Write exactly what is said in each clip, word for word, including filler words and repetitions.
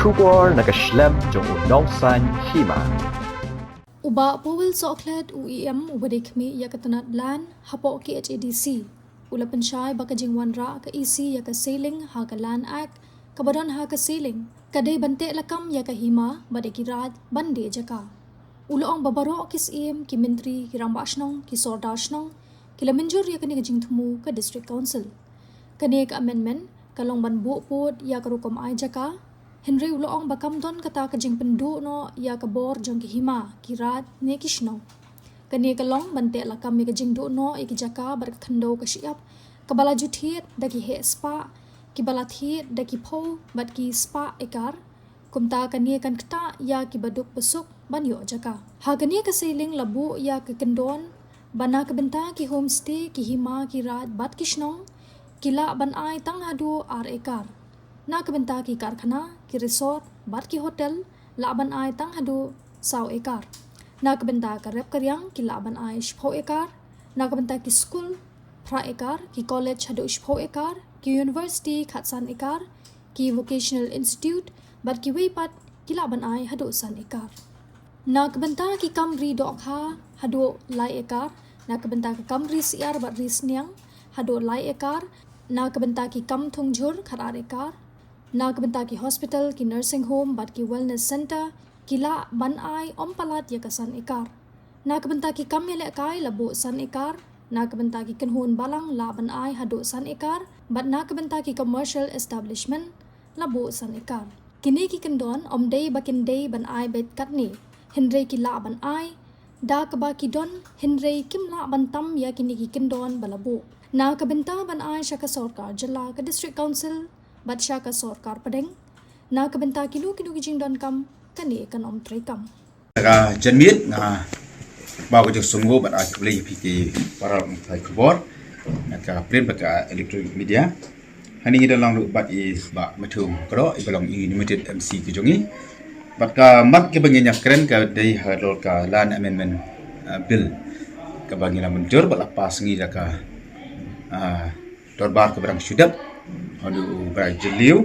Khubor na ka shlem jong u nongsan hima. U Bah Powell Sohkhlet, u E M uba dei khmih ïa ka tnat Land hapoh K H A D C, u la pynshai ba ka jingwanrah ka E C ïa ka ceiling ha ka Land Act kaba don ha ka ceiling ka dei ban teh lakam ïa ka hima bad ïa ki raid ban die jaka. U la ong ba baroh ki Syiem, ki Myntri, ki Rangbah Shnong, ki Sordar Shnong ki la mynjur ïa kane ka jingthmu ka District Council. Kane ka amendment ka long ban buh pud ïa ka rukom ai jaka, hynrei u la ong ba kam don kata ka jingpynduh noh ïa ka bor jong ki hima, ki raid ne ki shnong. Kane ka long ban teh lakam ïa ka jingduh noh ïa ki jaka bad ka khyndew ka shyiap kaba la ju thied da ki heh spah, kiba la thied da ki phew bad ki spah ekar. Kumta kane kan ktah ïa kiba duk ba suk ban ïoh jaka. Ha kane ka ceiling la buh ïa ka kyndon ba na ka bynta ki homestay, ki hima, ki raid bad ki shnong ki lah ban ai tang haduh ar ekar. Na ka bynta ki karkhana, ki resort bad ki hotel lah ban ai tang haduh saw ekar. Na ka bynta ka rep ka riang ki lah ban ai shiphew ekar. Na ka bynta ki skul phra ekar, ki college haduh shiphew ekar, ki university khatsan ekar, ki vocational institute bad kiwei pat ki lah ban ai haduh san ekar. Na ka bynta ki kam ri dohkha haduh lai ekar, na ka bynta ka kam ri syiar bad ri sniang haduh lai ekar, na ka bynta ki kam thung jhur khatar ekar, na ka bynta ki hospital, ki nursing home bad ki wellness centre ki lah ban ai ym palat ïa ka san ekar. Na ka bynta ki kam ïalehkai la buh san ekar, na ka bynta ki kynhun balang lah ban ai haduh san ekar, bad na ka bynta ki commercial establishment la buh san ekar. Kine ki kyndon ym dei ba kin dei ban ai beit katne, hynrei ki lah ban ai da kaba ki don, hynrei kim lah ban tam ïa kine ki kyndon ba la buh. Na ka bynta ban ai sha ka sorkar jylla, ka District Council bad sha ka sorkar pdeng, na ka bynta kino kino ki jingdonkam, kane kan ym treikam. Ka janmiet nga ba ka jong sngew bad ai khublei ïa phi ki para pathai khubor na ka print bad ka electronic media. Hangne ngi da long ruh bad i Bah Mathew Kro, i ba long i nominated M C ka jong ngi. Bad ka mat kaba ngin ïa kren ka dei halor ka Land Amendment, ah, Bill kaba ngi la mynjur bad la pass ngi da ka, ah, dorbar kaba dang shu dep ha u Brai Jylliew.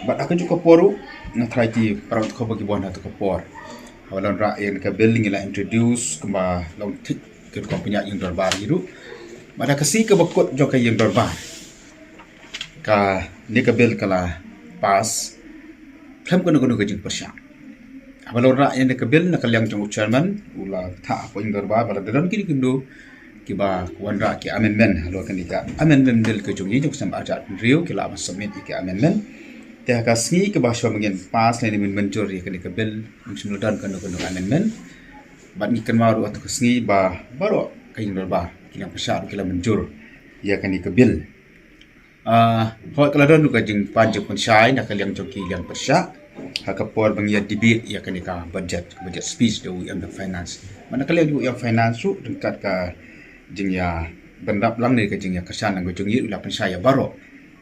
Bad ha kajuh ka por ruh nga tharai ki para khubor ki bun ha tu ka por. Haba la wanrah ïa ka bill ngi la introduce kumba long thik ka rukom pynïaid ïing dorbar hi ruh. Bad ha ka sngi kaba kut jong ka ïing dorbar, kane ka bill ka la pass khlem kano kano ka jingpyrshah. Haba la wanrah ïa kane ka bill na ka liang jong u chairman, u la thah ha ka ïing dorbar ba lada don kino kino kiba wanrah ki amendment halor kane ka amendment bill ka jong ngi jong ka snem arhajar arphew hynriew ki lah ban submit ïa ki amendment. Te ha ka sngi kaba shuwa ba ngin pass lane mynjur ïa kane ka bill, ym shym la don kano kano amendment. Bad ngi kynmaw ruh ha tu ka sngi ba baroh ka ïing dorbar, ki liang pyrshah ruh ki la mynjur ïa kane ka bill. Ah, hooid ka la don ruh ka jingpan jingpynshai na ka liang jong ki liang pyrshah ha ka por ba ngi ïa debate ïa kane ka budget, budget speech da u E M jong finance. Bad na ka liang jong u E M finance ruh ryngkat ka jingïabynrap lang ne ka jingïakyrshan lang ka jong ngi ruh la pynshai ïa baroh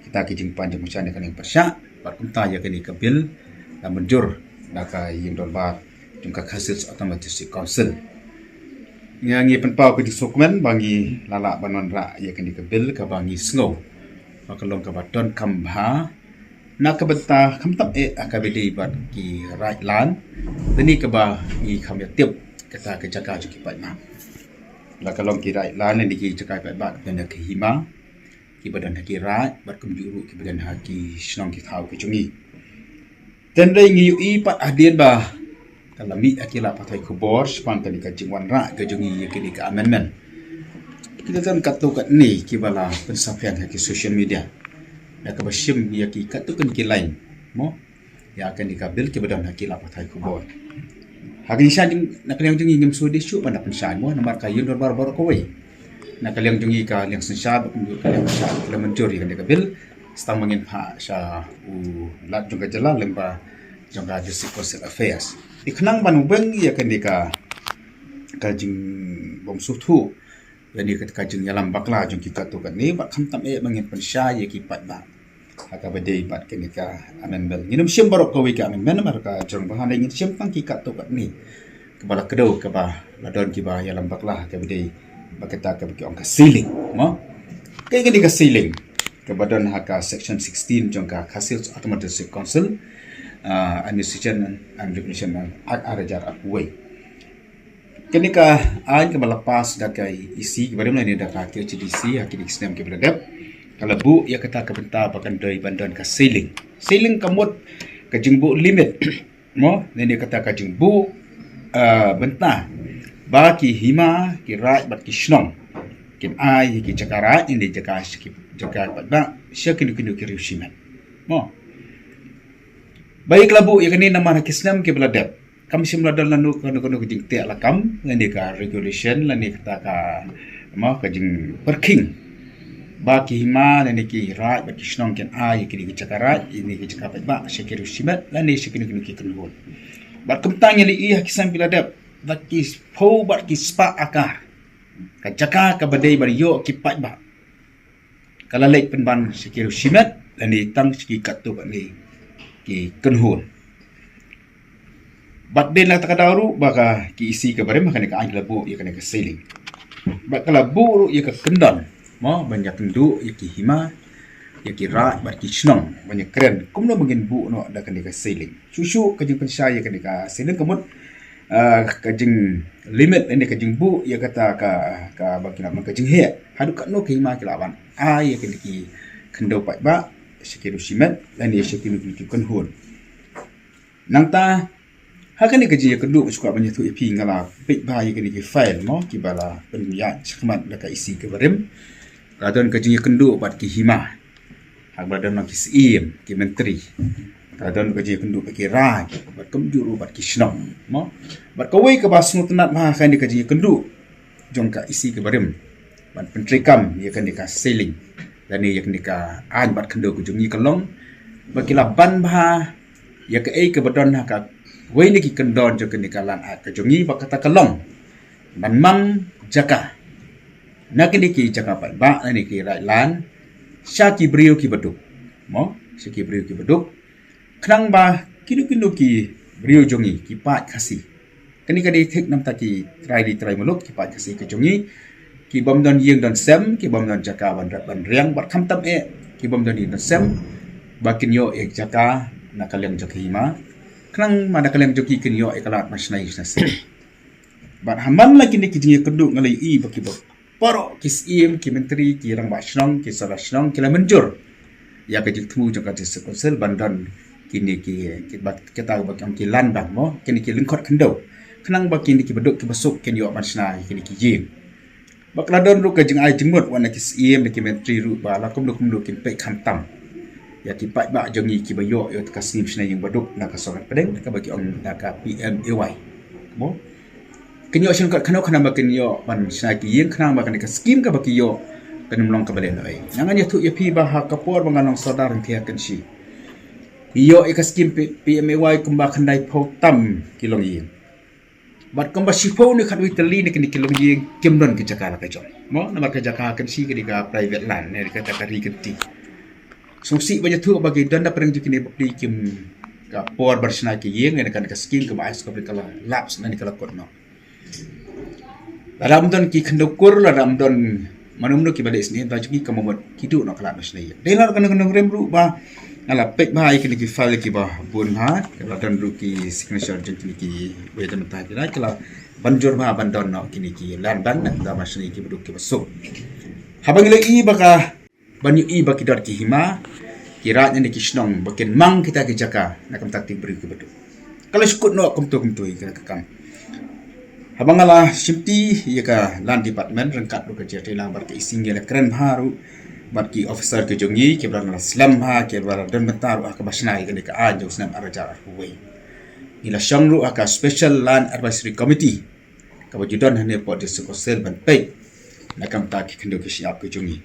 kita ki jingpan jingpynshai na ka liang pyrshah. Bad kumta ïa kane ka bill la mynjur na ka ïing dorbar jong ka Khasi Hills Autonomous District Council. Ngi, ngi pynpaw ka jingsngewkmen ba ngi la lah ban wanrah ïa kane ka bill kaba ngi sngew ba ka long kaba donkam bha na ka bynta khamtam eh ha kaba ïadei bad ki raid land, lane kaba ngi kham ïa tip kata ka jaka jong ki paidbah. La ka long ki raid land lane ki jaka paidbah kaba don ha ki hima, kiba don ha ki raid bad kumjuh ruh kiba don ha ki shnong ki thaw ki jong ngi. Te hynrei ngi ïohi pat hadien ba ka la mih ha ki lad pathai khubor shaphang kane ka jingwanrah ka jong ngi ïa kane ka amendment, ki la don katto katne kiba la pynsaphriang ha ki social media da kaba shim ïa ki katto katne ki line, mo, ïa kane ka bill kiba don ha ki lad pathai khubor. Ha ka jingshisha jong, na ka liang jong ngi ngim sngewdei shuh ban da pynshai, mo, namar ka ïing dorbar baroh kawei na ka liang jong ngi, ka liang synshar bad kumjuh ka liang pyrshah ki la mynjur ïa kane ka bill. Sa tang ba ngin phah sha u Lat jong ka jylla lyngba jong ka District Council Affairs. Te khnang ban weng ïa kane ka, ka jingbym sngewthuh lane ka, ka jingïalam bakla jong ki katto katne, bad khamtam eh ba ngin pynshai ïa ki paidbah ha kaba ïadei bad kane ka amendment. Ngin ym shim baroh kawei ka amendment namar ka jrong bha, hynrei ngin shim tang ki katto katne kaba la kdew, kaba la don kiba ïalam bakla ha kaba ïadei bad kata kaba ki ong ka ceiling, mo. Kaei kane ka ceiling kaba don ha ka section sixteen jong ka Khasi Hills Autonomous District Council, uh, Administration and Regulation Act ar hajar arphew wei. Kane ka aiñ kaba la pass da ka E C kiba rim lane da ka K H A D C ha kine ki snem kiba la dep, ka la buh ïa kata ka bynta ba kan dei ban don ka ceiling. Ceiling ka mut ka jingbuh limit, mo, lane kata ka jingbuh, uh, bynta ba ki hima, ki raid bad ki shnong kin ai ki jaka raid, lane jaka, jaka paidbah sha kino kino ki riew shimet, mo. Ba ïa ka la buh ïa kane namar ha ki snem kiba la dep kam shym la don lano kano kano ka jingteh lakam lane ka regulation lane kata ka, mo, ka jingpyrkhing ba ki hima lane ki raid bad ki shnong kin ai kine ki jaka raid, kine ki jaka paidbah sha ki riew shimet lane sha kino kino ki kynhun. Bad kumta ngi la ïohi ha ki snem kiba la dep, da ki phew bad ki spah akar ka jaka kaba dei ban ïoh ki paidbah ka la leit pynban sha ki riew shimet lane tang sha ki katto katne ki kynhun. Bad dei na kata ka daw ruh ba ka, ki E C kaba rim ha kane ka aiñ ka la buh ïa kane ka ceiling. Bad ka la buh ruh ïa ka kyndon, mo, ban ïakynduh ïa ki hima, ïa ki raid bad ki shnong ban ïakren kumno ba ngin buh noh da kane ka ceiling. Shuh shuh ka jingpynshai ïa kane ka ceiling ka mut, uh, ka jinglimit lane ka jingbuh ïa kata ka, kaba ki lah ban, ka jingheh haduh katno ka hima ki lah ban ai ïa kine ki khyndew paidbah sha ki riew shimet lane sha kino kino ki kynhun. Nangta ha kane ka jingïakynduh, shuwa ban ïathuh ïa phi, nga la peit bha ïa kine ki file, mo, kiba la pynïaid shakhmat da ka E C kaba rim. Ka don ka jingïakynduh bad ki hima ha kaba la don ki syiem, ki myntri. Ka don ka jingïakynduh bad ki raid, bad kumjuh ruh bad ki shnong, mo. Bad kawei kaba sngewtynnat bha ha kane ka jingïakynduh jong ka E C kaba rim ban pyntreikam ïa kane ka ceiling lane ïa kane ka aiñ bad khyndew ka jong ngi ka long ba ki la ban bha ïa kaei kaba don ha kawei na ki kyndon jong kane ka Land Act ka jong ngi, ba kata ka long ban mang jaka na kine ki jaka paidbah lane ki raid land sha ki briew kiba duk, mo, sha ki briew kiba duk, khnang ba kino kino ki briew jong ngi ki paid Khasi, kane ka dei thik namar ki trai ri trai muluk, ki paid Khasi ka jong ngi, ki bym don ïing don sem, ki bym don jaka ban rep ban riang, bad khamtam eh ki bym don ïing don sem, ba kin ïoh ïa jaka na ka liang jong ki hima, khnang ba na ka liang jong ki kin ïoh ïa ka lad ban shna ïing shna sem. Bad ha man la kine ki jingïakynduh nga la ïohi ba kiba, baroh ki syiem, ki myntri, ki rangbah shnong, ki sordar shnong ki la mynjur ïa ka jingthmu jong ka District Council ban don kine ki, ki ba, kita ba ki ong ki land bank, mo, kine ki lyngkhot khyndew, khnang ba kine kiba duk kiba suk kin ïoh ban shna ïa kine ki ïing. Bad ka la don ruh ka jingai jingmut wat na ki syiem, na ki myntri ruh ba la kumno kumno kin peit khamtam ïa ki paidbah jong ngi kiba ïoh ïa ka scheme shna ïing baduk na ka sorkar pdeng kaba ki ong na ka P M A Y, mo. Kin ïoh shim kot khano khano ba kin ïoh ban shna ki ïing, khnang ba kane ka scheme kaba ki ïoh kan ym long kaba lehnoh. Nga ngan ïathuh ïa phi ba ha ka por ba nga long sordar Rynthi ha Kynshi, ngi ïoh ïa ka scheme P-, P M A Y kumba khyndai phew tam ki longïing. Bad kumba shiphew ne khatwei tylli na kine ki longïing kim don ki jaka la ka jong, mo, namar ka jaka ha Kynshi ka dei ka private land, ne ka jaka ri kynti. Sngewsih ban ïathuh ba ki don da pyrshang jong kine bapli kim, ka por ban shna ki ïing ne kane ka scheme kaba ai sngewbha ka la lapse ne ka la kut noh. Lada ym don ki khyndew kur, lada ym don mano mano kiba leh sngewbha jong ki, ka mut ki duh noh ka lad ban shna ïing. Dei na kane ka nongrim ruh ba nga la peit bha ïa kine ki file kiba bun bha, kiba la don ruh ki signature jong kine kiwei de mynta ki la, ki la ban jur bha ban don noh kine ki land bank na ka bynta ban shna ïing kiba duk kiba suk. Haba ngi la ïohi ba ka ban ïohi ba ki don ki hima, ki raid ne ki shnong ba kin mang kita ki jaka na ka bynta ki briew kiba duk, ka la shu kut noh kumto kumto ïa ka kam. Haba nga la shimti ïa ka Land Department ryngkat ruh ka jingïatreilang bad ka E C, ngi la kren bha ruh bad ki officer ki jong ngi kiba la slem bha, kiba la don bynta ruh ha kaba shna ïa kane ka aiñ jong u snem ar hajar arphew wei. Ngi la shong ruh ha ka Special Land Advisory Committee kaba ju don hangne hapoh District Council ban peit na ka bynta ki khyndew ki shyiap ki jong ngi.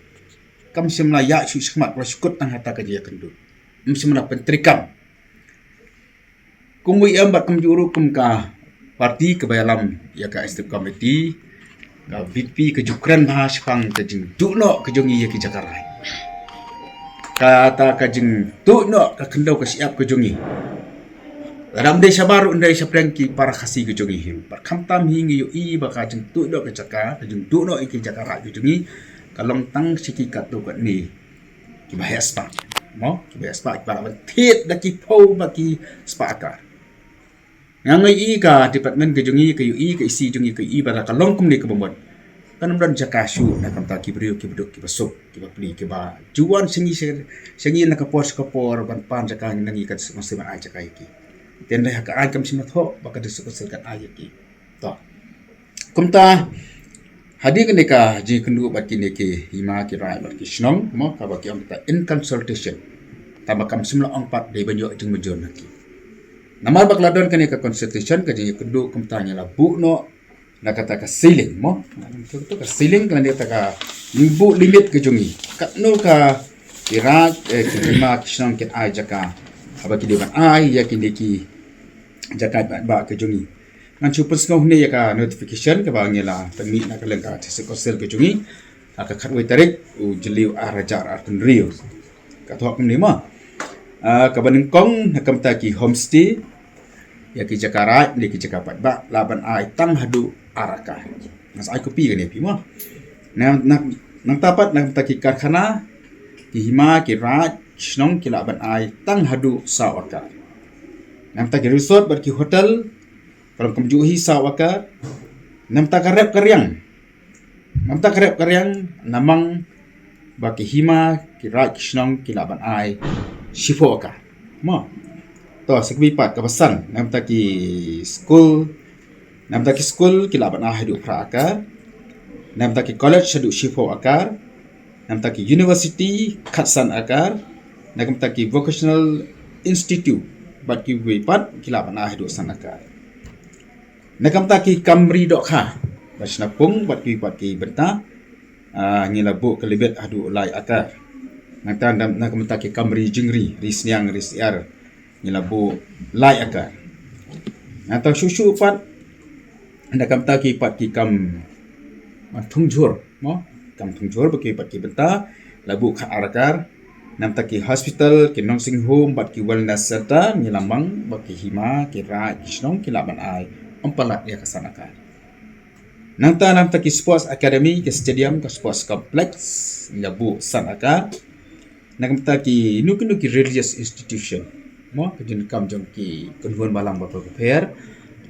Kam shym la ïaid shuh shakhmat, ka la shu kut tang ha kata ka jingïakynduh, ym shym la pyntreikam. Kumwei em bad kumjuh ruh kum ka party kaba ïalam ïa ka Executive Committee, ka V P P ka ju kren bha shaphang ka jingduh noh ka jong ngi ïa ki jaka raid, kata ka jingduh noh ka khyndew ka shyiap ka jong ngi. Lada ym dei shabar ruh, ym dei shaphrang ki para Khasi ka jong ngi hi ruh. Bad khamtam hi ngi ïohi ba ka jingduh noh ka jaka, ka jingduh noh ïa ki jaka raid ka jong ngi ka long tang sha ki katto katne kiba heh spah. Mo, kiba ïa spah, kiba la ban thied da ki phew bad ki spah akar. Nga ngi ïohi ka department ka jong ngi, ka ïohi ka E C jong ngi, ka ïohi ba la ka long kumne kaba mut. Kan ym don jaka shuh na ka bynta ki briew kiba duk kiba suk, kiba pli, kiba ju wan sha ngi sha, sha ngi na ka por sha ka por ban pan jaka na ngi kan shu ban ai jaka ïa ki. Te hynrei ha ka aiñ kam shym la thoh ba ka District Council kan ai ïa ki. To. Kumta, hadien kane ka jingïakynduh bad kine ki hima ki raid bad ki shnong, mo, kaba ki ong kita in consultation. Tangba kam shym la ong pat dei ban ïoh jingmynjur na ki. Namar ba ka la don kane ka consultation, ka jingïakynduh, kumta ngi la buh noh na kata ka ceiling, mo. Ka ceiling ka la dei kata ka, ngi buh limit ka jong ngi. Katno ka ki raid, eh, ki hima ki shnong kin ai jaka. Haba ki dei ban ai ïa kine ki jaka ba, ba ka jong ngi. Ngan shu pynsngew hangne ïa ka notification kaba ngi la pynmih na ka liang ka District Council ka jong ngi ha ka khatwei tarik u Jylliew ar hajar arphew hynriew. Ka thoh kumne mo. Ah, kaba nyngkong na ka bynta ki homestay, ïa ki jaka raid ne ki jaka paidbah lah ban ai tang haduh ar akar. Ngan sa ai copy kane ïa phi mo. Na, na, nangta pat na ka bynta ki karkhana, ki hima ki raid ki shnong ki lah ban ai tang haduh saw akar. Na ka bynta ki resort bad ki hotel, ka long kumjuh hi saw akar. Na ka bynta ka rep ka riang, na ka bynta ka rep ka riang, namar ba ki hima ki raid ki shnong ki lah ban ai shiphew akar. Mo. To, sa kawei pat kaba san, na ka bynta ki skul, na ka bynta ki skul ki lah ban ai haduh phra akar. Na ka bynta ki college haduh shiphew akar. Na ka bynta ki university khatsan akar. Na ka bynta ki vocational institute bad kiwei pat ki lah ban ai haduh san akar. Na ka bynta ki kam ri dohkha, ba shna pung bad kiwei pat ki bynta, ah, ngi la buh ka limit haduh lai akar. Nangta na, na ka bynta ki kam ri jingri, ri sniang, ri syiar, ngi la buh lai akar. Nangta shuh shuh pat na ka bynta ki pat ki kam, ah, thung jhur, mo, kam thung jhur bad kiwei pat ki bynta, la buh khatar akar. Na ka bynta ki hospital, ki nursing home bad ki wellness center, ngi la mang ba ki hima ki raid ki shnong ki lah ban ai ym palat ïa ka san akar. Nangta na ka bynta ki sports academy, ki stadium, ka sports complex, ngi la buh san akar. Na ka bynta kino kino ki religious institution, mo, ka jingdonkam jong ki khun khun balang bapher bapher,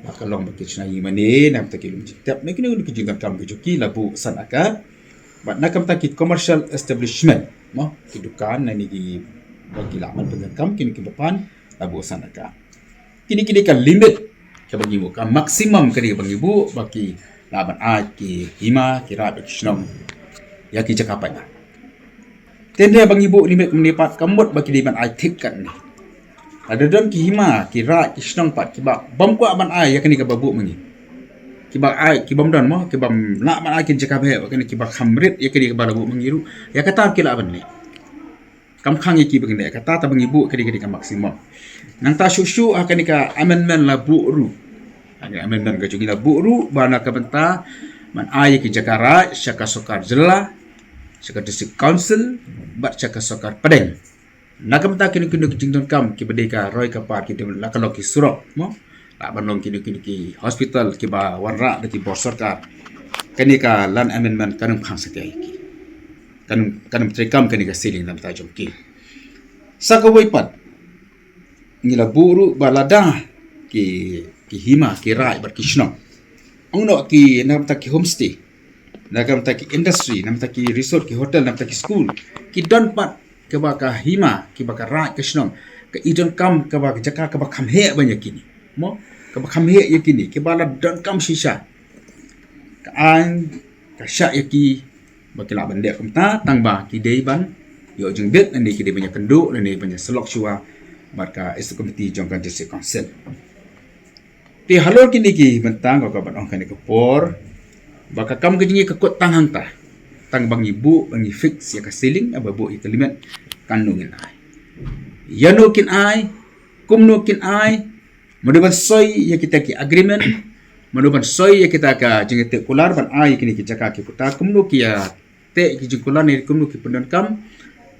la ka long ba ki shna ïing mane, na ka bynta ki lum jingtep, na kino kino ki jingdonkam ki jong ki la buh san akar. Bad na ka bynta ki commercial establishment, mo, ki dukan, na ne ki ba ki lah ban pyndonkam, kino ki ba pan, la buh san akar. Kine kine ka limit kaba ngi buh, ka maximum kane kaba ngi buh ba ki lah ban ai ki hima ki raid ki shnong ïa ki jaka paidbah. Te hynrei ba ngi buh limit kumne pat ka mut ba ki dei ban ai thik katne. Lada don ki hima ki raid ki shnong pat kiba bym kwah ban ai ïa kane kaba buh ma ngi, kiba ai, ki bym don mo, ki bym lah ban ai ki jaka ba heh, kane kiba kham rit ïa kane kaba la buh ma ngi ruh, ïa kata ki lah ban leh. Kam khang ïa ki ba ngi leh, kata ta ba ngi buh kane kane ka maximum. Nangta shuh shuh ha kane ka amendment la buh ruh, ha kane amendment ka jong ngi la buh ruh ba na ka bynta ban ai ïa ki jaka raid sha ka sorkar jylla, sha ka district council bad sha ka sorkar pdeng. Na ka bynta kino kino ki jingdonkam kiba dei ka roi ka par, ki dei la ka long ki surok mo, la ban long kino kino ki hospital kiba wanrah da ki bor sorkar, kane ka land amendment kan ym khang satia ïa ki. Kan, kan ym treikam kane ka ceiling na ka bynta jong ki. Sa kawei pat, ngi la buh ruh ba lada ki, ki hima ki raid bad ki shnong, ong noh ki, na ka bynta ki homestay, na ka bynta ki industry, na ka bynta ki resort, ki hotel, na ka bynta ki skul, ki don pat kaba ka hima, kiba ka raid ka shnong, ka i donkam kaba ka jaka kaba kham heh ban ïa kine mo, kaba kham heh ïa kine, kiba la donkam shisha, ka aiñ ka shah ïa ki ba ki lah ban leh kumta, tang ba ki dei ban ïoh jingbit, lane ki dei ban ïakynduh, lane ban ïasyllok shuwa bad ka executive committee jong ka district council. Te halor kine ki bynta nga kwah ban ong kane ka por ba ka kam ka jong ngi ka kut tang hangta, tang ba ngi buh, ba ngi fix ïa ka ceiling, ba buh ïa ka limit, katno ngin ai, ïano kin ai, kumno kin ai, mano ban soi ïa kita ki agreement, mano ban soi ïa kita ka jingïateh kular ban ai ïa kine ki jaka ki puta, kumno ki ïateh ki jingkular ne kumno ki pyndonkam,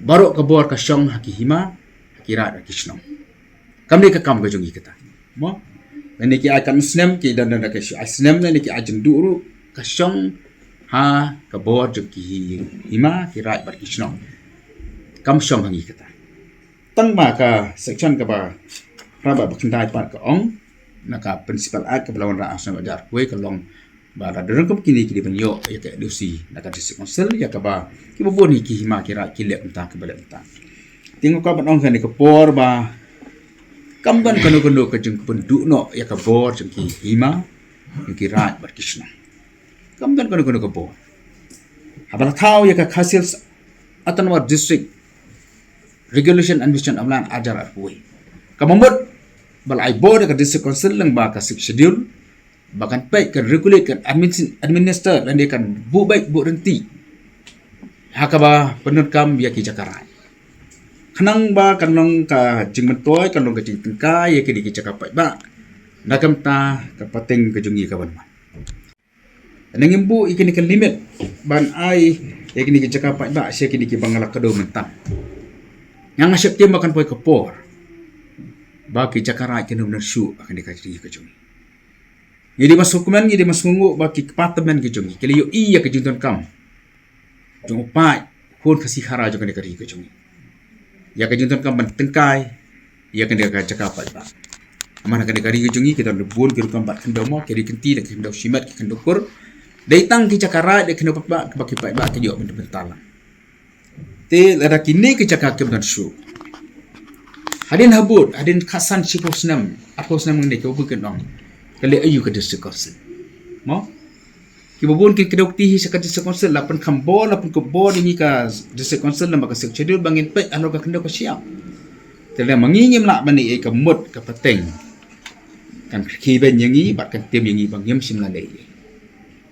baroh ka bor ka shong ha ki hima, ha ki raid, ha ki shnong. Kam dei ka kam ka jong ngi kata mo. Lane ki ai katno snem, ki don don da ka shu ai snem, lane ki ai jingduh ruh, ka shong ha ka bor jong ki hi-, hima, ki raid bad ki shnong. Kam shong ha ngi kata. Tang ba ka section kaba hynriew bad khyndai pat ka ong, na ka Principal Act kaba la wanrah ha u snem ar hajar arphew wei ka long ba la don kum kine ki dei ban ïoh ïa ka N O C na ka District Council, ïa kaba kiba bun hi ki hima ki raid ki leh mynta kiba leh mynta. Te nga kwah ban ong ha kane ka por ba kam don kano kano ka jingpynduh noh ïa ka bor jong ki hima, jong ki raid bad ki shnong. Kam don kano kano ka bor. Haba la thaw ïa ka Khasi Hills Autonomous District Regulation and Administration of Land ar hajar arphew wei, ka mut ba la ai bor ïa ka District Council lyngba ka Sixth Schedule ba kan peit, kan regulate, kan admin-, administer lane kan buh beit buh rynti ha kaba pyndonkam ïa ki jaka raid, khnang ba kan long ka jingmyntoi, kan long ka jingtyngkai ïa kine ki jaka paidbah na ka bynta ka pateng ka jong ngi ka ban wan. Nangta ngim buh ïa kine ki limit ban ai ïa kine ki jaka paidbah sha kine kiba nga la kdew mynta. Nga nga sheptieng ba kan poi ka por ba ki jaka raid kin ym don shuh ha kane ka ri ka jong ngi. Ngi dei ban sngewkmen, ngi dei ban sngewnguh ba ki kpa tymmen ki jong ngi ki la ïohi ïa ka jingdonkam jong u paid khun Khasi Khara jong kane ka ri ka jong ngi, ïa ka jingdonkam ban tyngkai ïa kane ka jaka paidbah. Namar ha kane ka ri ka jong ngi ki don bun ki rukom bat khyndew mo, ki ri kynti, da ki khyndew shimet, ki khyndew kur. Dei tang ki jaka raid, da ki khyndew paidbah, ba ki paidbah ki ïoh ban bynta lang. Te lada kine ki jaka kim don shuh, hadien habud, hadien khatsan shiphew snem, arphew snem ngi ne ka bun kin ong, ka leh aïu ka District Council? Mo? Kiba bun ki kdew kti hi sha ka District Council, la pynkham bor, la pynkup bor ïa ngi ka District Council namar ka Sixth Schedule ba ngin peit halor ka khyndew ka shyiap. Te lada ma ngi ngim lah ban leh ïa ka mut ka pateng, kan khie beiñ ïa ngi bad kan tim ïa ngi ba ngim shym la leh ei ei.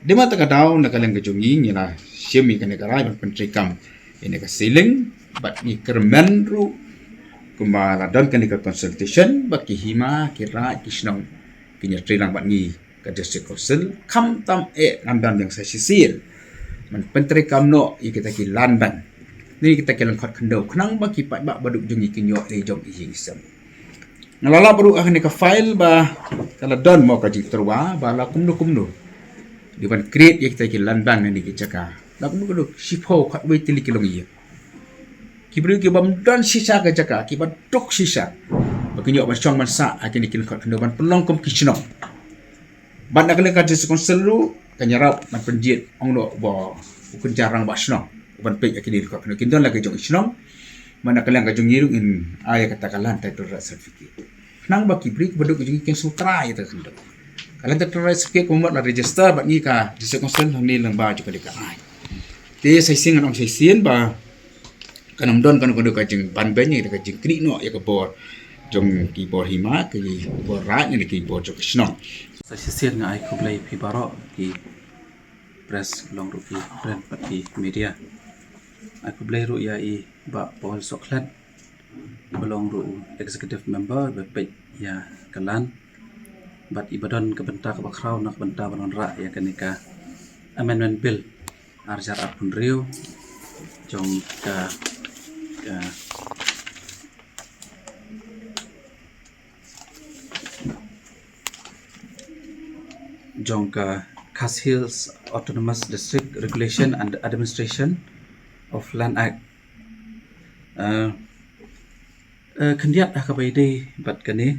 Dei ma ta ka daw na ka liang ka jong ngi ngi la shim ïa kane ka rai ban pyntreikam ïa kane ka ceiling bad ngi kyrmen ruh kumba la don kane ka consultation ba ki hima, ki raid, ki shnong kin ïatreilang bad ngi ka District Council, khamtam eh ngan don ïa sa shisien ban pyntreikam noh ïa kita ki land bank ne kita ki lyngkhot khyndew khnang ba ki paidbah baduk jong ngi kin ïoh leh jong i ïing i sem. Nga la lap ruh ha kane ka file ba ka la don mo ka jingtyrwa ba la kumno kumno dei ban create ïa kita ki land bank ne ki jaka. La kumno kumno shiphew khatwei tylli ki longïing, ki briew ki bym don shisha ka jaka, kiba duk shisha, ba kin ïoh ban shong ban sah ha kine ki lyngkhot khyndew ban pynlong kum ki shnong. Bad na ka liang ka District Council ruh kan ïarap ban pynjied, ong noh ba u kynja rangbah shnong u ban peit ïa kine ki lyngkhot khyndew kin don la ki jong i shnong. Bad na ka liang ka jong ngi ruh ngin ai ïa kata ka land title right certificate khnang ba ki briew kiba duk jong ngi kin sngewthuh ïa kata ka khyndew. Ka land title right certificate kumba la register bad ngi ka District Council hangne lyngba jong ka dei ka ain. Te sa shisien ngan ong sa shisien ba kan ym don kano kano ka jingbanbeiñ, ka jingknieh noh ïa ka bor jong ki bor hima, ki bor raid ne ki bor jong ki shnong. Sa shisien nga ai khublei phi baroh ki press, long ruh ki print bad ki media. Ai khublei ruh ïa i Bah Paul Sohkhlet, ba long ruh u executive member ba peit ïa ka land bad i ba don ka bynta kaba khraw na ka bynta ban wanrah ïa kane ka amendment bill ar hajar arphew hynriew jong ka, ka jong ka Khasi Hills Autonomous District Regulation and Administration of Land Act. Eh, eh, khyndiat ha kaba ïadei bad kane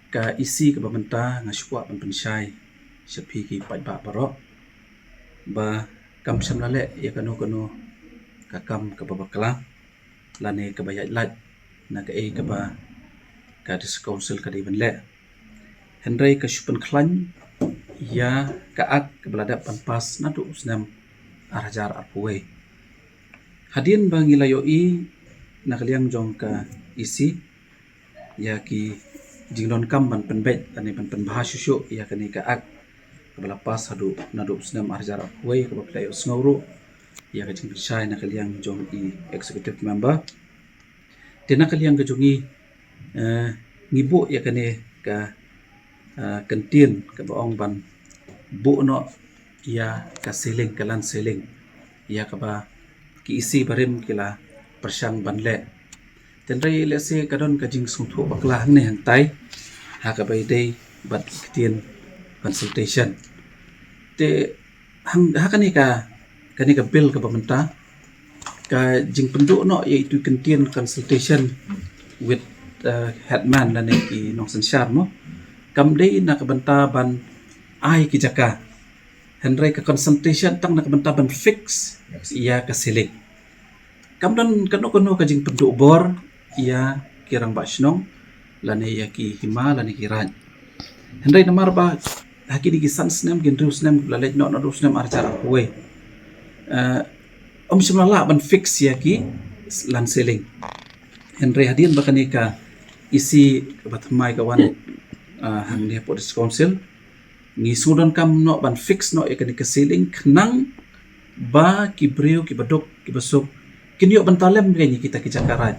ka E C kaba mynta nga shu kwah ban pynshai sha phi ki paidbah baroh ba kam shym la leh ïa kano kano ka kam kaba bakla lane kaba ïaid lait na kaei kaba ka District Council ka dei ban leh. Hynrei ka shu pynkhlaiñ ïa ka Act kaba la dep ban pass naduh u snem ar hajar arphew wei. Hadien ba ngi la ïohi na ka liang jong ka E C ïa ki jingdonkam ban pynbeit lane ban pynbha shuh shuh ïa kane ka Act kaba la pass haduh naduh u snem ar hajar arphew wei, kaba phi la ïohsngew ruh ïa ka jingpynshai na ka liang jong i executive member. Te na ka liang ka jong ngi, eh, ngi buh ïa kane ka, eh, kyntien kaba ong ban buh noh ïa ka ceiling, ka land ceiling, ïa kaba ki E C barim ki la pyrshang ban leh. Hynrei lehse ka don ka jingsngewthuh bakla hangne hangtai ha kaba ïadei bad ki ktien consultation. Te hang, ha kane ka, kane ka bill kaba mynta, ka jingpynduh noh ïa itu i kyntien consultation with, uh, headman lane ki nongsynshar mo. Kam dei na ka bynta ban ai ki jaka. Hynrei ka consultation tang na ka bynta ban fix ïa ka ceiling. Kam don kano kano ka jingpynduh bor ïa ki rangbah shnong lane ïa ki hima lane ki raid. Hynrei namar ba ha kine ki san snem, ki hynriew snem ba la leit noh, naduh snem ar hajar arphew wei, eh, ym shym la lah ban fix ïa ki land ceiling. Hynrei hadien ba kane ka E C kaba thymmai ka wan, eh, hangne hapoh District Council, ngi sngewdonkam noh ban fix noh ïa kane ka ceiling khnang ba ki briew kiba duk kiba suk kin ïoh bynta lem ïa kita ki jaka raid.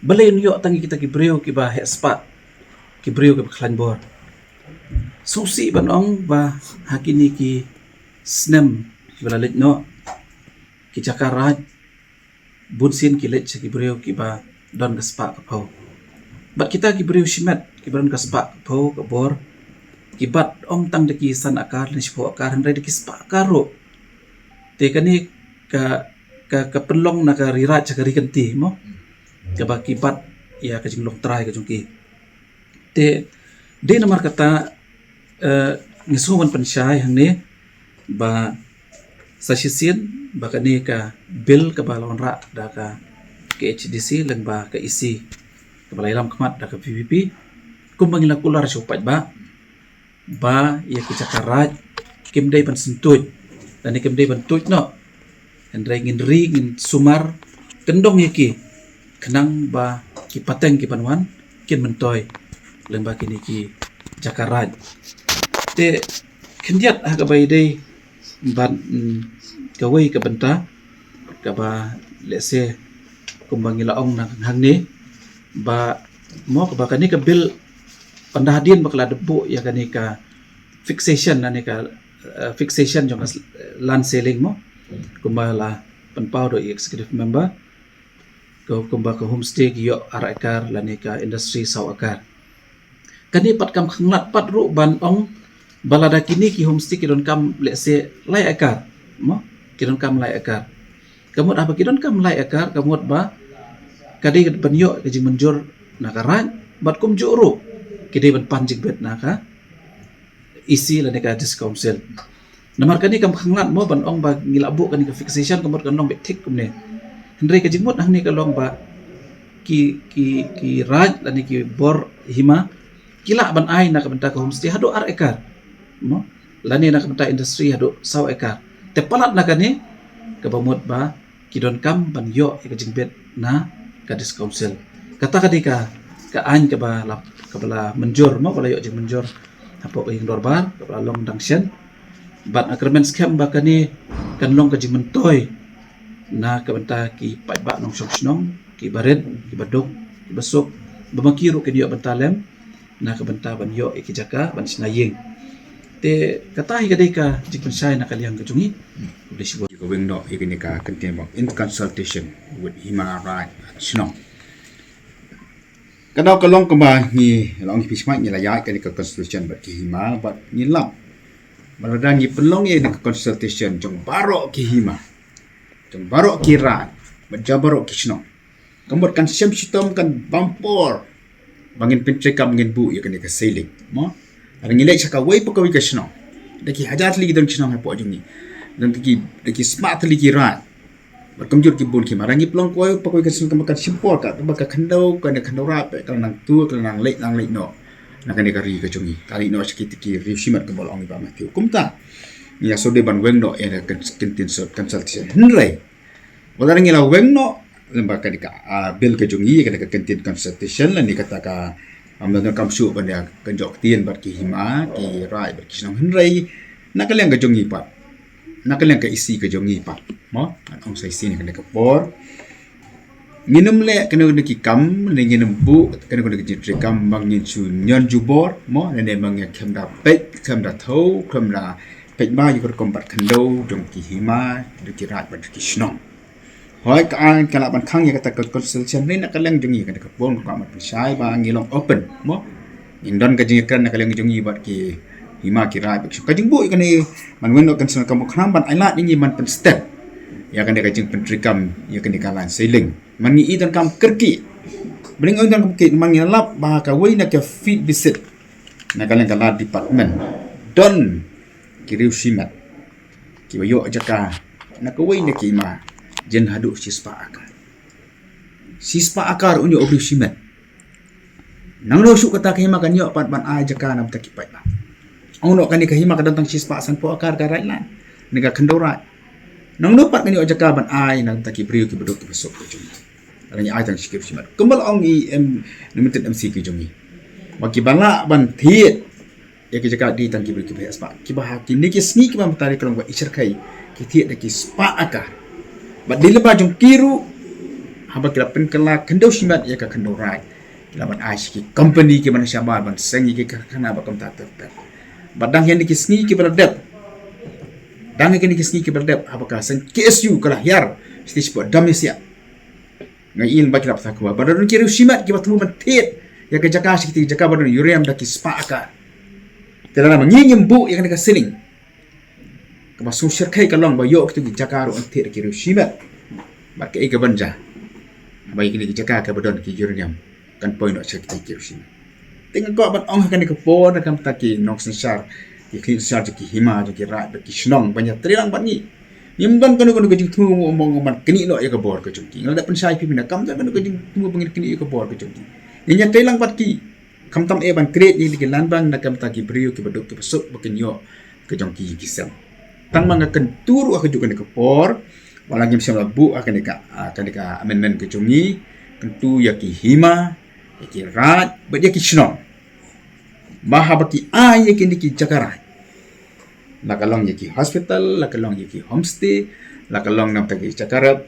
Balei yn ïoh tang ïa kita ki briew kiba heh spah, ki briew kiba khlaiñ bor. Sngewsih ban ong ba ha kine ki snem kiba la leit noh, ki jaka raid bun sien ki leit sha ki briew kiba don ka spah ka phew. Bad kita ki briew shimet kiba don ka spah ka phew ka bor, ki bat ym tang da ki san akar ne shiphew akar, hynrei da ki spah akar ruh. Te kane ka, ka, ka pynlong na ka ri raid sha ka ri kynti mo, kaba ki bat ïa ka jinglong trai ka jong ki. Te dei namar kata, eh, ngi sngew ban pynshai hangne ba sa shisien ba kane ka bill kaba la wanrah da ka K H A D C lyngba ka E C kaba la ïalam khmat da ka V P P, kumba ngi la kular sha u paidbah ba ïa ki jaka raid kim dei ban syntuid lane kim dei ban tuid noh. Hynrei ngin ri, ngin sumar kyndong ïa ki khnang ba ki pateng kiban wan kin myntoi lyngba kine ki jaka raid. Te khyndiat ha kaba ïadei bad, mm, kawei ka bynta kaba lehse kumba ngi la ong na hangne ba mo kaba kane ka bill, pynda hadien ba ka la dep buh ïa kane ka fixation, kane ka, eh, fixation jong ka s-, land ceiling mo, kumba la pynpaw da u executive member, ka, kumba ka homestay ki ïoh ar ekar lane ka industry saw ekar. Kane pat kam khanglad pat ruh ban ong ba lada kine ki homestay ki donkam lehse lai ekar mo, ki donkam lai ekar. Ka mut haba ki donkam lai ekar, ka mut ba ka dei ban ïoh ka jingmynjur na ka raid, bad kumjuh ruh ki dei ban pan jingbit na ka E C lane ka District Council. Namar kane kam khanglad mo ban ong ba ngi la buh kane ka fixation, ka mut kan long beit thik kumne. Hynrei ka jingmut hangne ka long ba ki, ki, ki raid lane ki bor hima ki lah ban ai na ka bynta ka homestay haduh ar ekar mo, lane na ka bynta industry haduh saw ekar. Te palat na kane, kaba mut ba ki donkam ban ïoh ïa ka jingbit na ka District Council. Kata ka dei ka, ka aiñ kaba la, kaba la mynjur mo, ba la ïoh jingmynjur hapoh ka ïing dorbar kaba la long dang shen. Bad nga kyrmen skhem ba kane kan long ka jingmyntoi na ka bynta ki paidbah nongshong shnong, kiba rit, kiba duk, kiba suk, ba ma ki ruh kin ïoh bynta lem na ka bynta ban ïoh ïa ki jaka ban shna ïing. Te kata hi ka dei ka jingpynshai na ka liang ka jong ngi. Khublei shibun. Ka weng noh ïa kane ka kyntien ba in consultation with Hima Raid Shnong. Ka daw ka long kumba ngi la ong, ngi phi smat ngi la ïaid kane ka consultation bad ki hima, bad ngi lap ba lada ngi pynlong ïa kane ka consultation jong baroh ki hima, jong baroh ki raid, bad jong baroh ki shnong, ka mut kan shem shitom, kan bam por ba ngin pyntreikam, ngin buh ïa kane ka ceiling mo. Lada ngi leit sha kawei pa kawei ka shnong, da ki hajar tylli ki don shnong hapoh jong ngi, da ki, da ki spah tylli ki raid, bad kumjuh ki bun ki hima. Lada ngi pynlong kawei pa kawei ka shnong, ka mut kan shem por, ka, kaba ka khyndew, kane khyndew raid, ka la nang tur, ka la nang leit, nang leit noh na kane ka ri ka jong ngi, ka leit noh sha kito ki ri shimet, kaba la ong i Bah Matthew. Kumta ngi ïa shu dei ban weng noh ïa ka kyntien consultation. Hynrei wat la ngi la weng noh lyngba kane ka, ah, bill ka jong ngi, kane ka kyntien consultation, lane kata ka, am, lane kam shu ban ïa kynjoh ktien bad ki hima, ki raid bad ki shnong, hynrei na ka liang ka jong ngi pat, na ka liang ka E C ka jong ngi pat mo, ngan ong sa E C na kane ka por, ngin ym leh kano kano ki kam, ne ngin ym buh kano kano ki jingtreikam ba ngin shu ñion jubor mo, ne, ne ba ngin khlem da peit, khlem da thew, khlem da peit ba ïa ka rukom bad khyndew jong ki hima, jong ki raid bad jong ki shnong. Hooid, ka aiñ ka lah ban khang ïa kata ka consultation, ne na ka liang jong ngi, kane ka por nga kwah ban pynshai ba ngi long open mo. Ngin don ka jingïakren na ka liang jong ngi bad ki hima, ki raid bad ki shnong. Ka jingbuh ïa kane ban weng noh consultation ka mut khnang ban ailad ïa ngi ban pynstep ïa kane ka jingpyntreikam ïa kane ka lain seiling. Man ngi i donkam kyrkieh, bad ngi ong donkam kyrkieh, man ngi lap ba kawei na ka field visit na ka liang ka Land Department, don ki riew shimet kiba ïoh jaka na kawei na ki hima jin haduh shispah akar. Shispah akar un ïoh u briew shimet. Nangno shuh kata ka hima kan ïoh pat ban ai jaka na bynta ki paidbah? Nangno, kane ka hima ka don tang shispah sanphew akar ka raid land, ne ka khyndew raid. Nangno pat kan ïoh jaka ban ai na bynta ki briew kiba duk kiba suk ka jong ngi? Lada ngi ai tang shi ki riew shimet, kumba la ong i M, Limited M C ki jong ngi, ba kiba lah ban thied ïa ki jaka dei tang ki briew kiba heh spah, kiba ha kine ki sngi kiba mynta ka long ba i shyrkhei ki thied da ki spah akar. Bad dei lyngba jong ki ruh, haba ki la pynkylla khyndew shimet ïa ka khyndew raid, ki la ban ai sha ki company kiba na shabar ban seng ïa ki karkhana bad kumta ter ter. Bad dang ïa kine ki sngi kiba la dep, dang ïa kine ki sngi kiba la dep, haba ka seng K S U ka la hiar shatei shapoh Damesiah, nga i lyngba ki la pyrta kumba ba don ki riew shimet kiba thmu ban thied ïa ka jaka sha kiti ki jaka ba don ïurem da ki spah akar. Te lada ma ngi ngim buh ïa kane ka seiling, kaba sngewshyrkhei ka long ba ïoh kito ki jaka ruh yn thied da ki riew shimet. Bad kaei kaban jia ba ïa kine ki jaka kaba don ki uranium kan poi noh sha kito ki riew shimet? Te nga kwah ban ong ha kane ka por na ka bynta ki nongsynshar, ki khlieh synshar jong ki hima jong ki raid bad ki shnong ban ïatreilang bad ngi. Ngim don kano kano ka jingthmu mo ban knieh noh ïa ka bor ka jong ki. Nga la dep pynshai phi mynne, kam don kano ka jingthmu ban ngin knieh ïa ka bor ka jong ki. Ngin ïatreilang bad ki. Khamtam eh ban create ïa ki land bank na ka bynta ki briew kiba duk kiba suk ba kin ïoh ka jong ki ïing ki sem. Tang ma nga kyntu ruh ha kajuh kane ka por, wat la ngim shym la buh ha kane ka, ah, kane ka amendment ka jong ngi, kyntu ïa ki hima, ïa ki raid bad ïa ki shnong, ba haba ki ai ïa kine ki jaka raid, la ka long ïa ki hospital, la ka long ïa ki homestay, la ka long na bynta ki jaka rep,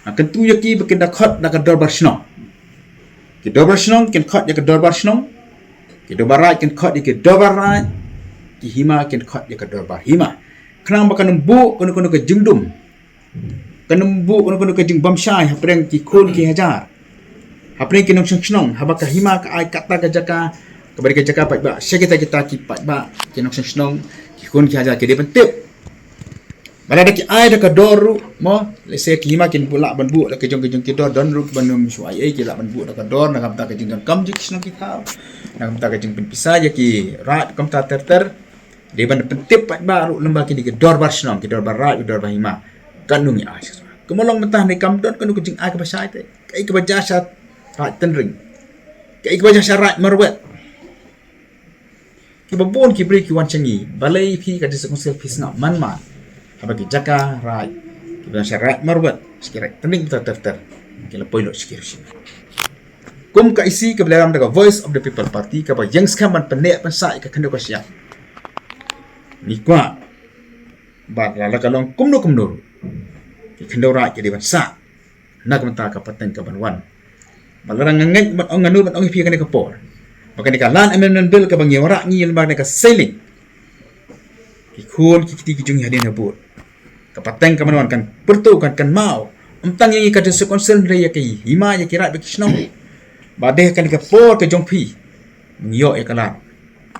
ah, kyntu ïa ki ba kin da khot da ka dorbar shnong. Ki dorbar shnong kin khot ïa ka dorbar shnong. Ki dorbar raid kin khot ïa ki dorbar raid. Ki hima kin khot ïa ka dorbar hima. Khnang ba kan ym buh kano kano ka jingdum, kan ym buh kano kano ka jingbymshai hapdeng ki khun ki hajar, hapdeng ki nongshong shnong. Haba ka hima ka ai kata ka jaka, kaba dei ka jaka paidbah, sha kita kita ki paidbah, ki nongshong shnong, ki khun ki hajar ki dei ban tip. Ba lada ki ai da ka dor ruh mo, lehse ki hima kin buh, lah ban buh da ka jong ka jong ki dor, don ruh ban ym shu ai ei, ki lah ban buh da ka dor na ka bynta ka jingdonkam jong ki shnong ki thaw, na ka bynta ka jingpynpisa ïa ki raid kumta ter ter. Dei ban pyntip paidbah ruh lyngba kine ki dorbar shnong, ki dorbar raid, ki dorbar hima, kano ngi ai sha. Kumba long mynta ne kam don kano ka jingai kaba shai te. Kaei kaba jia sha raid Tynring? Kaei kaba jia sha raid Marwet? Kiba bun ki briew ki wan sha ngi, balei phi ka District Council phi sngap man man haba ki jaka raid kiba sha raid Marwet, sha ki raid Tynring ter ter ter, ki la poi lut sha ki riew shimet? Kum ka E C kaba ïalam da ka Voice of the People Party, kaba ïeng skhem ban pynneh pynsah ïa ka khyndew ka shyiap, ngi kwah ba lada ka long kumno kumno ruh, ki khyndew raid ki dei ban sah na ka bynta ka pateng kaban wan. Ba lada nga ngeit ban ong, nga nud ban ong ïa phi ha kane ka por, ba kane ka Land Amendment Bill kaba ngi wanrah ngi lyngba kane ka seiling, ki khun ki kti ki jong ngi hadien habud, ka pateng kaban wan kan pyrto, kan kynmaw, ym tang ïa ngi ka District Council, hynrei ïa ki hima, ïa ki raid bad ki shnong. Ba dei ha kane ka por ka jong phi, ngi ïoh ïa ka lad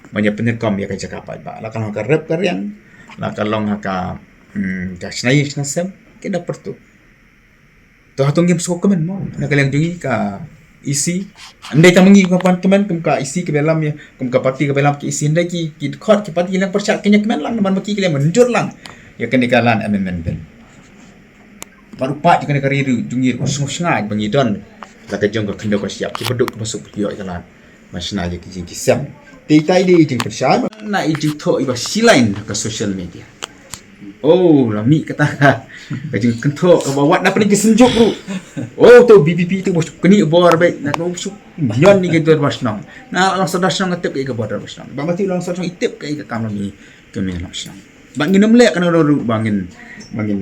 ban ïa pyndonkam ïa ka jaka paidbah, la ka long ha ka rep ka riang, la ka long ha ka, hmm, ka shna ïing shna sem, ki da pyrto. To hato ngim sngewkmen mo na ka liang jong ngi ka E C? Ym dei tang ma ngi kum ka pan kmen, kum ka E C kaba ïalam ïa, kum ka party kaba ïalam ka E C, hynrei ki, ki dkhot ki party ki liang pyrshah kin ïa kmen lang, namar ma ki ki la mynjur lang ïa kane ka Land Amendment Bill. Bad u paid jong kane ka ri ruh jong ngi ruh u sngewsngaiñ ba ngi don la ka jong ka khyndew ka shyiap, kiba duk kiba suk ki ïoh ïa ka lad ban shna ïa ki jing ki sem. Te ita i dei i jingpynshai, na i jingthoh iba shilaiñ ha ka social media. Oh, la mih kata ka, ka jingkynthoh kaba wat na pdeng ki synjuk ruh. Oh, to B P P to ba shu knieh bor beit, na to ba shu ñion ïa ki dorbar shnong. Na long sordar shnong ka tip kaei ka bor dorbar shnong. Ba ma ti long sordar shnong i tip kaei ka kam long ïa ki kmie long shnong. Ba ngin ym leh kano ruh ba ngin, ba ngin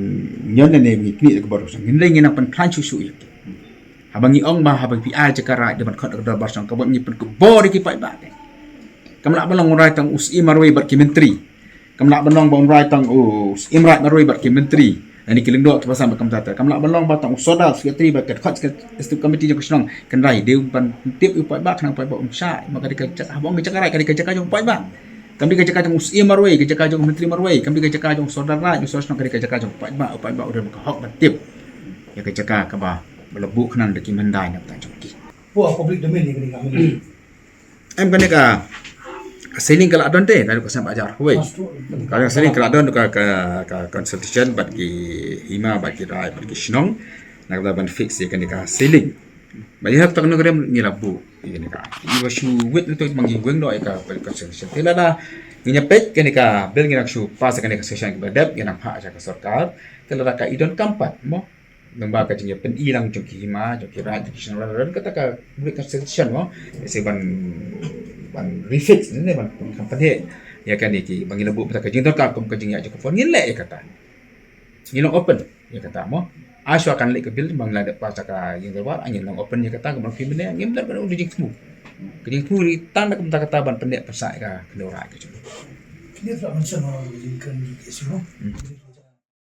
ñion ne ngin knieh ïa ka bor dorbar shnong. Ngin leh, ngin nang pynkhlaiñ shuh shuh ïa ki. Haba ngi ong ba haba phi ai jaka raid dei ban khot da ka dorbar shnong, ka ban ngi pynkhlaiñ bor ïa ki paidbah te. Kam lah ban long u rai tang u Syiem Marwei bad ki myntri. Kam lah ban long ba u rai tang u Syiem Raid Marwei bad ki myntri, lane ki lyngdoh kiba san bad kumta ter. Kam lah ban long ba tang u sordar, secretary bad ka dkhot executive committee jong ka shnong. Hynrei dei ban pyntip ïa u paidbah khnang paidbah um shai. Ma ka dei ka jaka, haba ong ka jaka raid ka dei ka jaka jong u paidbah. Kam dei ka jaka jong u syiem marwei, ka jaka jong u myntri marwei, kam dei ka jaka jong u sordar raid, u sordar shnong, ka dei ka jaka jong u paidbah, u paidbah u don ka hok ban tip ïa ka jaka kaba la buh khnang da ki myndai na bynta jong ki. Pua public domain ni kane ka myndai. Em, kane ka, ka ceiling ka la don te, naduh ka snem ar hajar arphew wei. Ka ceiling ka la don ka, ka, ka consultation bad ki hima, bad ki raid, bad ki shnong. Na ka ban fix ïa kane ka ceiling. Ba ïa hap tak nang rem ngi la buh ïa kane ka. Ïa ba shu wait na to ba ngi weng noh ïa ka consultation. Te lada ngi ïa peit kane ka bill, ngi nang shu pass kane ka session kaba dep, ngi nang phah sha ka sorkar. Te lada ka i donkam pat mo. Nang ba ka jingïapyni lang jong ki hima, jong ki raid, jong ki shnong, lada kata ka bri constitution mo. Ïa se ban, ban refix ne, ban company ïa kane ki ba ngi la buh, ba ka jingdonkam kum ka jingïaid jong ka fund, ngi leh ïa kata. Ngi long open ïa kata mo. Ai shuwa kan leh ka bill ba ngi la dep pass ka ïing dorbar, ngi long open ïa kata, ka ban phi mynne ngim don ka jingthmu. Ka jingthmu ri tang da kumta kata ban pyndep pynsah ïa ka khyndew raid ka jong. Kine ka mention ha ka jingkren ki issue mo. Hmm.